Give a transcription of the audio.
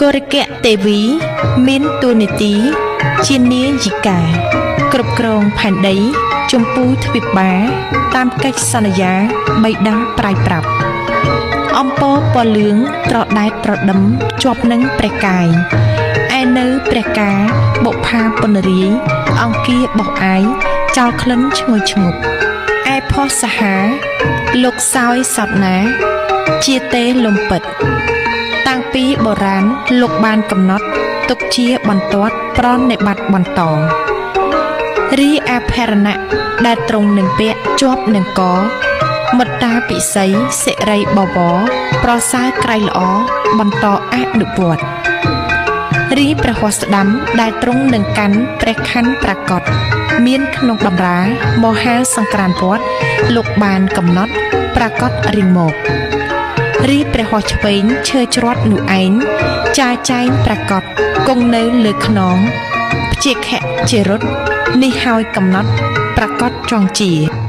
កុរកៈទេវីមានតួនាទីជានាយិកាគ្រប់គ្រងផែនដីជម្ពូទ្វីបបា តាមកិច្ចសន្យាបិតាប្រាយប្រាប់ អំពរពណ៌លឿងត្រដែតត្រដឹមជាប់នឹងព្រះកាយឯនៅព្រះការបុប្ផាពនរាយអង្គាបោះអាយចោលក្លិនឈ្ងុយឈ្ងប់ឯផុសសាហាលោកសោយសោតណា ជាទេលំពិត តាំងពីបុរាណលោកបានកំណត់ទុកជាបន្ទាត់ប្រណិប័តបន្តរីអាភរណៈដែលទ្រង់នឹងពាក់ជាប់នឹងកមត្តាពិសីសិរីបវរប្រសើរក្រៃល្អបន្តអនុវត្តរីព្រះហស្តស្ដាំដែលទ្រង់នឹងកាន់ព្រះខ័នប្រកបមានក្នុងតម្រាមហាសង្ក្រានវត្តលោកបានកំណត់ប្រកបរៀងមក រីព្រះហស្ថឆ្វេងឈើច្រត់នោះឯងចាចែងប្រកបគង់នៅលើខ្នងព្យាខៈជារុតនេះហើយកំណត់ប្រកបចងជា។